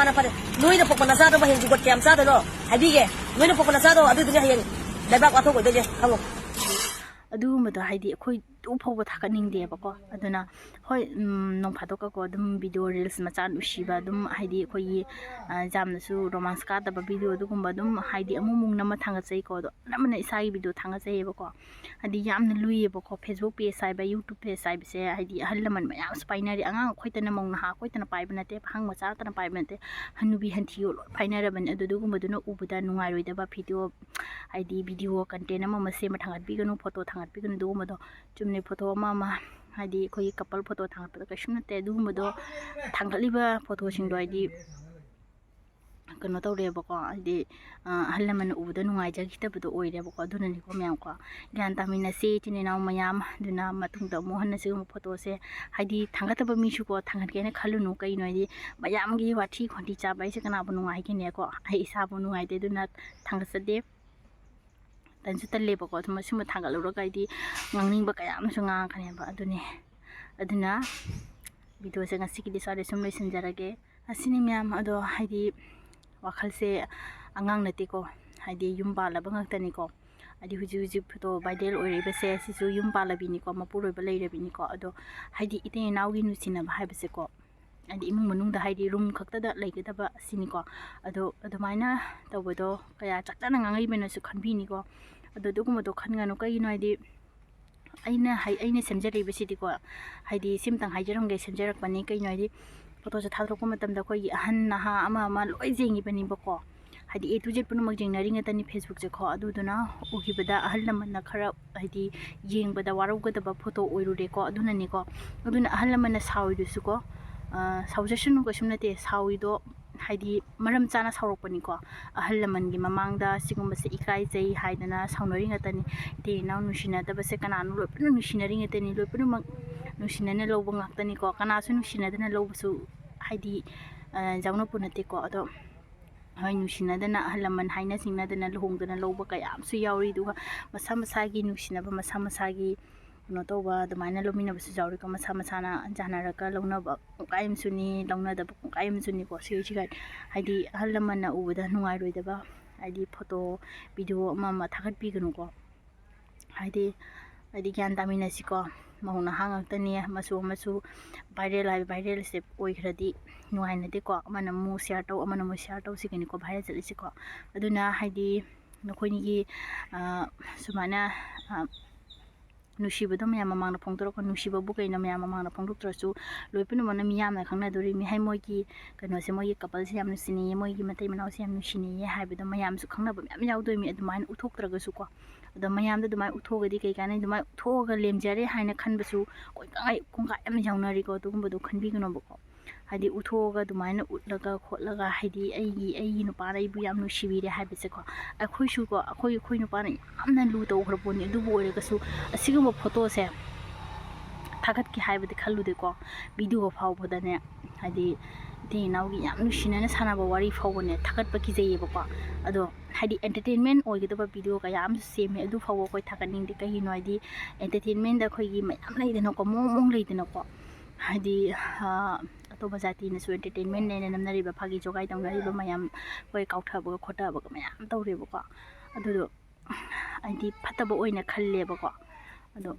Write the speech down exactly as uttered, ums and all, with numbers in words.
ꯃꯥꯅ ꯐꯔꯦ꯫ ꯅꯣꯏꯅ ꯄꯣꯛꯄ ꯅꯆꯥꯗꯣ ꯍꯌꯦꯡ ꯖꯨꯒꯣꯠ ꯀꯌꯥꯝ ꯆꯥꯗꯣꯏꯅꯣ ꯍꯥꯏꯕꯤꯒꯦ꯫ ꯅꯣꯏꯅ ꯄꯣꯛꯄ ꯅꯆꯥꯗꯣ ꯑꯗꯨꯗꯨꯅꯦ ꯍꯌꯦꯡ ꯂꯩꯕꯥꯛ ꯋꯥꯊꯣꯛ ꯑꯣꯏꯗꯣꯏꯁꯦ, ꯈꯪꯉꯣ꯫ ꯑꯗꯨꯒꯨꯝꯕꯗꯣ ꯍꯥꯏꯗꯤ ꯑꯩꯈꯣꯏ ꯇꯨ ꯐꯥꯎꯕ ꯊꯥꯒꯠꯅꯤꯡꯗꯦꯕꯀꯣ꯫ ꯑꯗꯨꯅ ꯍꯣꯏ, ꯎꯝ, ꯅꯣꯡ ꯐꯥꯗꯣꯛꯀꯀꯣ ꯑꯗꯨꯝ video reels ꯃꯆꯥ ꯅꯨꯡꯁꯤꯕ ꯑꯗꯨꯝ, ꯍꯥꯏꯗꯤ ꯑꯩꯈꯣꯏꯒꯤ, ꯑ, ꯌꯥꯝꯅꯁꯨ romance ꯀꯥꯗꯕ video ꯑꯗꯨꯒꯨꯝꯕ ꯑꯗꯨꯝ, ꯍꯥꯏꯗꯤ ꯑꯃꯨꯛ ꯑꯃꯨꯛ ꯅꯝꯃ ꯊꯥꯒꯠꯆꯩꯀꯣ꯫ ꯑꯗꯣ ꯑꯅꯝꯕꯅ ꯏꯁꯥꯒꯤ video ꯊꯥꯒꯠꯆꯩꯌꯦꯕꯀꯣ꯫ ꯍꯥꯏꯗꯤ ꯌꯥꯝꯅ ꯂꯨꯏꯌꯦꯕꯀꯣ, Facebook page ꯍꯥꯏꯕ, YouTube page ꯍꯥꯏꯕꯁꯦ ꯍꯥꯏꯗꯤ ꯑꯍꯜ ꯂꯃꯟ ꯃꯌꯥꯝꯁꯨ ꯄꯥꯏꯅꯔꯤ꯫ ꯑꯉꯥꯡ ꯑꯩꯈꯣꯏꯇꯅ, ꯃꯧ ꯅꯍꯥ ꯑꯩꯈꯣꯏꯇꯅ ꯄꯥꯏꯕ ꯅꯠꯇꯦ, ꯄꯥꯈꯪ ꯃꯆꯥ ꯉꯥꯛꯇꯅ ꯄꯥꯏꯕ ꯅꯠꯇꯦ, ꯍꯅꯨꯕꯤ ꯍꯟꯊꯤꯌꯣ ꯂꯣꯏ ꯄꯥꯏꯅꯔꯕꯅꯤ꯫ ꯑꯗꯨ ꯑꯗꯨꯒꯨꯝꯕꯗꯨꯅ ꯎꯕꯗ ꯅꯨꯡꯉꯥꯏꯔꯣꯏꯗꯕ video, ꯍꯥꯏꯗꯤ video content ꯑꯃ ꯑꯃ ꯁꯦꯝꯃ ꯊꯥꯡꯒꯠꯄꯤꯒꯅꯨ, photo ꯊꯥꯡꯒꯠꯄꯤꯒꯅꯨ ꯑꯗꯨꯒꯨꯝꯕꯗꯣ꯫ ꯆꯨꯝꯅ photo ꯑꯃ ꯑꯃ, ꯍꯥꯏꯗꯤ ꯑꯩꯈꯣꯏꯒꯤ couple photo ꯊꯥꯡꯒꯠꯄꯗ ꯀꯩꯁꯨꯝ ꯅꯠꯇꯦ꯫ ꯑꯗꯨꯒꯨꯝꯕꯗꯣ, ꯊꯥꯡꯒꯠꯂꯤꯕ photoꯁꯤꯡꯗꯣ ꯍꯥꯏꯗꯤ ꯀꯩꯅꯣ ꯇꯧꯔꯦꯕꯀꯣ, ꯍꯥꯏꯗꯤ, ꯑ, ꯑꯍꯜ ꯂꯃꯟ ꯎꯕꯗ ꯅꯨꯡꯉꯥꯏꯖꯈꯤꯗꯕꯗꯣ ꯑꯣꯏꯔꯦꯕꯀꯣ꯫ ꯑꯗꯨꯅꯅꯤꯀꯣ ꯃꯌꯥꯝꯀꯣ, ꯒ꯭ꯌꯥꯟ ꯇꯥꯃꯤꯟꯅꯁꯤ ꯏꯆꯤꯟ ꯏꯅꯥꯎ ꯃꯌꯥꯝ꯫ ꯑꯗꯨꯅ ꯃꯇꯨꯡꯗ ꯑꯃꯨꯛ ꯍꯟꯅ ꯁꯤꯒꯨꯝꯕ photoꯁꯦ, ꯍꯥꯏꯗꯤ ꯊꯥꯡꯒꯠꯇꯕ ꯃꯤꯁꯨꯀꯣ ꯊꯥꯡꯒꯠꯀꯦꯅ ꯈꯜꯂꯨꯅꯨ꯫ ꯀꯩꯅꯣ ꯍꯥꯏꯗꯤ ꯃꯌꯥꯝꯒꯤ ꯋꯥꯊꯤ ꯈꯣꯟꯊꯤ ꯆꯥꯕ ꯍꯥꯏꯁꯦ ꯀꯅꯥꯕꯨ ꯅꯨꯡꯉꯥꯏꯒꯦꯅꯦꯀꯣ? ꯑꯩ ꯏꯁꯥꯕꯨ ꯅꯨꯡꯉꯥꯏꯇꯦ, ꯑꯗꯨꯅ ꯊꯥꯡꯒꯠꯆꯗꯦ꯫ ꯇꯟꯁꯨ ꯇꯜꯂꯦꯕꯀꯣ꯫ ꯑꯗꯨꯝ ꯑꯁꯤꯒꯨꯝꯕ ꯊꯥꯡꯒꯠꯂꯨꯔꯒ ꯍꯥꯏꯗꯤ ꯉꯥꯡꯅꯤꯡꯕ ꯀꯌꯥ ꯑꯃꯁꯨ ꯉꯥꯡꯉꯛꯀꯅꯦꯕ꯫ ꯑꯗꯨꯅꯦ, ꯑꯗꯨꯅ videoꯁꯦ ꯉꯁꯤꯒꯤꯗꯤ ꯁ꯭ꯋꯥꯏꯗ ꯁꯨꯝ ꯂꯣꯏꯁꯤꯟꯖꯔꯒꯦ꯫ ꯑꯁꯤꯅꯤ ꯃꯌꯥꯝ꯫ ꯑꯗꯣ ꯍꯥꯏꯗꯤ ꯋꯥꯈꯜꯁꯦ ꯑꯉꯥꯡ ꯅꯠꯇꯦꯀꯣ, ꯍꯥꯏꯗꯤ ꯌꯨꯝ ꯄꯥꯜꯂꯕ ꯉꯥꯛꯇꯅꯤꯀꯣ꯫ ꯍꯥꯏꯗꯤ ꯍꯧꯖꯤꯛ ꯍꯧꯖꯤꯛ photo viral ꯑꯣꯏꯔꯤꯕꯁꯦ ꯁꯤꯁꯨ ꯌꯨꯝ ꯄꯥꯜꯂꯕꯤꯅꯤꯀꯣ, ꯃꯄꯨꯔꯣꯏꯕ ꯂꯩꯔꯕꯤꯅꯤꯀꯣ꯫ ꯑꯗꯣ ꯍꯥꯏꯗꯤ ꯏꯇꯩ ꯏꯅꯥꯎꯒꯤ ꯅꯨꯡꯁꯤꯅꯕ ꯍꯥꯏꯕꯁꯦꯀꯣ, ꯍꯥꯏꯗꯤ ꯏꯃꯨꯡ ꯃꯅꯨꯡꯗ ꯍꯥꯏꯗꯤ room ꯈꯛꯇꯗ ꯂꯩꯒꯗꯕ ꯑꯁꯤꯅꯤꯀꯣ꯫ ꯑꯗꯣ ꯑꯗꯨꯃꯥꯏꯅ ꯇꯧꯕꯗꯣ ꯀꯌꯥ ꯆꯥꯛ ꯆꯥꯅ ꯉꯥꯡꯉꯛꯏꯕꯅꯁꯨ ꯈꯟꯕꯤꯅꯤꯀꯣ꯫ ꯑꯗꯣ ꯑꯗꯨꯒꯨꯝꯕꯗꯣ ꯈꯟꯒꯅꯨ꯫ ꯀꯩꯒꯤꯅꯣ ꯍꯥꯏꯗꯤ ꯑꯩꯅ ꯍꯥꯏ-, ꯑꯩꯅ ꯁꯦꯝꯖꯔꯛꯏꯕꯁꯤꯗꯤꯀꯣ, ꯍꯥꯏꯗꯤ ꯁꯤꯝꯇꯪ ꯍꯥꯏꯖꯔꯝꯒꯦ, ꯁꯦꯝꯖꯔꯛꯄꯅꯤ꯫ ꯀꯩꯅꯣ ꯍꯥꯏꯗꯤ photoꯁꯦ ꯊꯥꯗꯣꯔꯛꯄ ꯃꯇꯝꯗ ꯑꯩꯈꯣꯏꯒꯤ ꯑꯍꯟ ꯅꯍꯥ ꯑꯃ ꯑꯃ ꯂꯣꯏ ꯌꯦꯡꯉꯤꯕꯅꯤꯕꯀꯣ꯫ ꯍꯥꯏꯗꯤ A to Z ꯄꯨꯝꯅꯃꯛ ꯌꯦꯡꯅꯔꯤ ꯉꯥꯛꯇꯅꯤ Facebookꯁꯦꯀꯣ꯫ ꯑꯗꯨꯗꯨꯅ ꯎꯈꯤꯕꯗ ꯑꯍꯜ ꯂꯃꯟꯅ ꯈꯔ ꯍꯥꯏꯗꯤ ꯌꯦꯡꯕꯗ ꯋꯥꯔꯧꯒꯗꯕ photo ꯑꯣꯏꯔꯨꯔꯦꯀꯣ꯫ ꯑꯗꯨꯅꯅꯦꯀꯣ, ꯑꯗꯨꯅ ꯑꯍꯜ ꯂꯃꯟꯅ ꯁꯥꯎꯔꯤꯗꯨꯁꯨꯀꯣ, ꯑ, ꯁꯥꯎꯖꯁꯅꯨ ꯀꯩꯁꯨꯝ ꯅꯠꯇꯦ꯫ ꯁꯥꯎꯔꯤꯗꯣ ꯍꯥꯏꯗꯤ ꯃꯔꯝ ꯆꯥꯅ ꯁꯥꯎꯔꯛꯄꯅꯤꯀꯣ꯫ ꯑꯍꯜ ꯂꯃꯟꯒꯤ ꯃꯃꯥꯡꯗ ꯁꯤꯒꯨꯝꯕꯁꯦ ꯏꯀꯥꯏꯖꯩ ꯍꯥꯏꯗꯅ ꯁꯥꯎꯅꯔꯤ ꯉꯥꯛꯇꯅꯤ꯫ ꯏꯇꯩ ꯏꯅꯥꯎ ꯅꯨꯡꯁꯤꯅꯗꯕꯁꯦ ꯀꯅꯥꯅꯣ? ꯂꯣꯏ ꯄꯨꯟꯅ ꯅꯨꯡꯁꯤꯅꯔꯤ ꯉꯥꯛꯇꯅꯤ, ꯂꯣꯏ ꯄꯨꯝꯅꯃꯛ ꯅꯨꯡꯁꯤꯅꯅ ꯂꯧꯕ ꯉꯥꯛꯇꯅꯤꯀꯣ꯫ ꯀꯅꯥꯁꯨ ꯅꯨꯡꯁꯤꯅꯗꯅ ꯂꯧꯕꯁꯨ ꯍꯥꯏꯗꯤ, ꯑ, ꯌꯥꯎꯅꯄꯣꯠ ꯅꯠꯇꯦꯀꯣ꯫ ꯑꯗꯣ ꯍꯣꯏ, ꯅꯨꯡꯁꯤꯅꯗꯅ ꯑꯍꯜ ꯂꯃꯟ ꯍꯥꯏꯅ ꯁꯤꯡꯅꯗꯅ ꯂꯨꯍꯣꯡꯗꯅ ꯂꯧꯕ ꯀꯌꯥ ꯑꯃꯁꯨ ꯌꯥꯎꯔꯤ꯫ ꯑꯗꯨꯒ ꯃꯁꯥ ꯃꯁꯥꯒꯤ ꯅꯨꯡꯁꯤꯅꯕ, ꯃꯁꯥ ꯃꯁꯥꯒꯤ ꯀꯩꯅꯣ ꯇꯧꯕ ꯑꯗꯨꯃꯥꯏꯅ ꯂꯧꯃꯤꯟꯅꯕꯁꯨ ꯌꯥꯎꯔꯤꯀꯣ꯫ ꯃꯁꯥ ꯃꯁꯥꯅ ꯌꯥꯅꯔꯒ ꯂꯧꯅꯕ ꯄꯨꯡꯀꯥꯏ ꯑꯃꯁꯨꯅꯤ, ꯂꯧꯅꯗꯕ ꯄꯨꯡꯀꯥꯏ ꯑꯃꯁꯨꯅꯤꯀꯣ꯫ ꯁꯤꯒꯩꯁꯤꯒ ꯍꯥꯏꯗꯤ ꯑꯍꯜ ꯂꯃꯟꯅ ꯎꯕꯗ ꯅꯨꯡꯉꯥꯏꯔꯣꯏꯗꯕ ꯍꯥꯏꯗꯤ photo, video ꯑꯃ ꯑꯃ ꯊꯥꯒꯠꯄꯤꯒꯅꯨꯀꯣ꯫ ꯍꯥꯏꯗꯤ ꯍꯥꯏꯗꯤ ꯒ꯭ꯌꯥꯟ ꯇꯥꯃꯤꯟꯅꯁꯤꯀꯣ꯫ ꯃꯧ ꯅꯍꯥ ꯉꯥꯛꯇꯅꯤ, ꯑꯃꯁꯨ ꯑꯃꯁꯨ viral ꯍꯥꯏꯕ viralꯁꯦ ꯑꯣꯏꯈ꯭ꯔꯗꯤ ꯅꯨꯡꯉꯥꯏꯅꯗꯦꯀꯣ꯫ ꯑꯃꯅ ꯑꯃꯨꯛ share ꯇꯧ, ꯑꯃꯅ ꯑꯃꯨꯛ share ꯇꯧ, ꯁꯤꯒꯤꯅꯤꯀꯣ viral ꯆꯠꯂꯤꯁꯤꯀꯣ꯫ ꯑꯗꯨꯅ ꯍꯥꯏꯗꯤ ꯅꯈꯣꯏꯅꯤꯒꯤ ꯁꯨꯃꯥꯏꯅ ꯅꯨꯡꯁꯤꯕꯗꯣ ꯃꯌꯥꯝ ꯃꯃꯥꯡꯗ ꯐꯣꯡꯗꯣꯔꯛꯄ, ꯅꯨꯡꯁꯤꯕꯕꯨ ꯀꯩꯅꯣ ꯃꯌꯥꯝ ꯃꯃꯥꯡꯗ ꯐꯣꯡꯗꯣꯛꯇ꯭ꯔꯁꯨ, ꯂꯣꯏ ꯄꯨꯝꯅꯃꯛꯅ ꯃꯤꯌꯥꯝꯅ ꯈꯪꯅꯗꯣꯔꯤꯕꯅꯤ꯫ ꯍꯥꯏ, ꯃꯣꯏꯒꯤ ꯀꯩꯅꯣꯁꯦ, ꯃꯣꯏꯒꯤ coupleꯁꯦ ꯌꯥꯝ ꯅꯨꯡꯁꯤꯅꯩꯌꯦ, ꯃꯣꯏꯒꯤ ꯃꯇꯩ ꯃꯅꯥꯎꯁꯦ ꯌꯥꯝ ꯅꯨꯡꯁꯤꯅꯩꯌꯦ ꯍꯥꯏꯕꯗꯣ ꯃꯌꯥꯝꯁꯨ ꯈꯪꯅꯕ ꯃꯌꯥꯝ ꯌꯥꯎꯗꯣꯏꯅꯤ꯫ ꯑꯗꯨꯃꯥꯏꯅ ꯎꯠꯊꯣꯛꯇ꯭ꯔꯒꯁꯨꯀꯣ꯫ ꯑꯗꯣ ꯃꯌꯥꯝꯗ ꯑꯗꯨꯃꯥꯏꯅ ꯎꯠꯊꯣꯛꯑꯒꯗꯤ ꯀꯩ ꯀꯥꯟꯅꯩ? ꯑꯗꯨꯃꯥꯏꯅ ꯎꯠꯊꯣꯛꯑꯒ ꯂꯦꯝꯖꯔꯦ ꯍꯥꯏꯅ ꯈꯟꯕꯁꯨ ꯀꯣꯡꯒꯥꯏ ꯀꯣꯡꯒꯥꯏ ꯌꯥꯝ ꯌꯥꯎꯅꯔꯤꯀꯣ꯫ ꯑꯗꯨꯒꯨꯝꯕꯗꯣ ꯈꯟꯕꯤꯒꯅꯣꯕꯀꯣ꯫ ꯍꯥꯏꯗꯤ ꯎꯠꯊꯣꯛꯑꯒ ꯑꯗꯨꯃꯥꯏꯅ ꯎꯠꯂꯒ ꯈꯣꯠꯂꯒ, ꯍꯥꯏꯗꯤ ꯑꯩꯒꯤ, ꯑꯩꯒꯤ ꯅꯨꯄꯥꯅ ꯑꯩꯕꯨ ꯌꯥꯝ ꯅꯨꯡꯁꯤꯕꯤꯔꯦ ꯍꯥꯏꯕꯁꯦꯀꯣ꯫ ꯑꯩꯈꯣꯏꯁꯨꯀꯣ, ꯑꯩꯈꯣꯏ, ꯑꯩꯈꯣꯏ ꯅꯨꯄꯥꯅ ꯌꯥꯝꯅ ꯂꯨ ꯇꯧꯈ꯭ꯔ ꯄꯣꯠꯅꯤ꯫ ꯑꯗꯨꯕꯨ ꯑꯣꯏꯔꯒꯁꯨ ꯑꯁꯤꯒꯨꯝꯕ photoꯁꯦ ꯊꯥꯒꯠꯀꯦ ꯍꯥꯏꯕꯗꯤ ꯈꯜꯂꯨꯗꯦꯀꯣ꯫ Video ꯐꯥꯎꯕꯗꯅꯦ, ꯍꯥꯏꯗꯤ ꯏꯇꯩ ꯏꯅꯥꯎꯒꯤ ꯌꯥꯝ ꯅꯨꯡꯁꯤꯅꯅ ꯁꯥꯟꯅꯕ ꯋꯥꯔꯤ ꯐꯥꯎꯕꯅꯦ ꯊꯥꯒꯠꯄ ꯀꯤꯖꯩꯌꯦꯕꯀꯣ꯫ ꯑꯗꯣ ꯍꯥꯏꯗꯤ entertainment ꯑꯣꯏꯒꯗꯕ video ꯀꯌꯥ ꯑꯃꯁꯨ ꯁꯦꯝꯃꯦ, ꯑꯗꯨ ꯐꯥꯎꯕ ꯑꯩꯈꯣꯏ ꯊꯥꯒꯠꯅꯤꯡꯗꯦ꯫ ꯀꯩꯒꯤꯅꯣ ꯍꯥꯏꯗꯤ entertainmentꯗ ꯑꯩꯈꯣꯏꯒꯤ ꯃꯌꯥꯝ ꯂꯩꯗꯅꯀꯣ, ꯃꯑꯣꯡ ꯃꯑꯣꯡ ꯂꯩꯗꯅꯀꯣ꯫ ꯍꯥꯏꯗꯤ ꯑꯇꯣꯞꯄ ꯖꯥꯇꯤꯅꯁꯨ entertainment ꯍꯥꯏꯅ ꯅꯝꯅꯔꯤꯕ, ꯐꯥꯒꯤ ꯖꯣꯒꯥꯏ ꯇꯧꯅꯔꯤꯕ ꯃꯌꯥꯝ, ꯑꯩꯈꯣꯏ ꯀꯥꯎꯊꯕꯒ ꯈꯣꯠꯊꯕꯒ ꯃꯌꯥꯝ ꯇꯧꯔꯦꯕꯀꯣ꯫ ꯑꯗꯨꯗꯣ ꯍꯥꯏꯗꯤ ꯐꯠꯇꯕ ꯑꯣꯏꯅ ꯈꯜꯂꯦꯕꯀꯣ꯫ ꯑꯗꯣ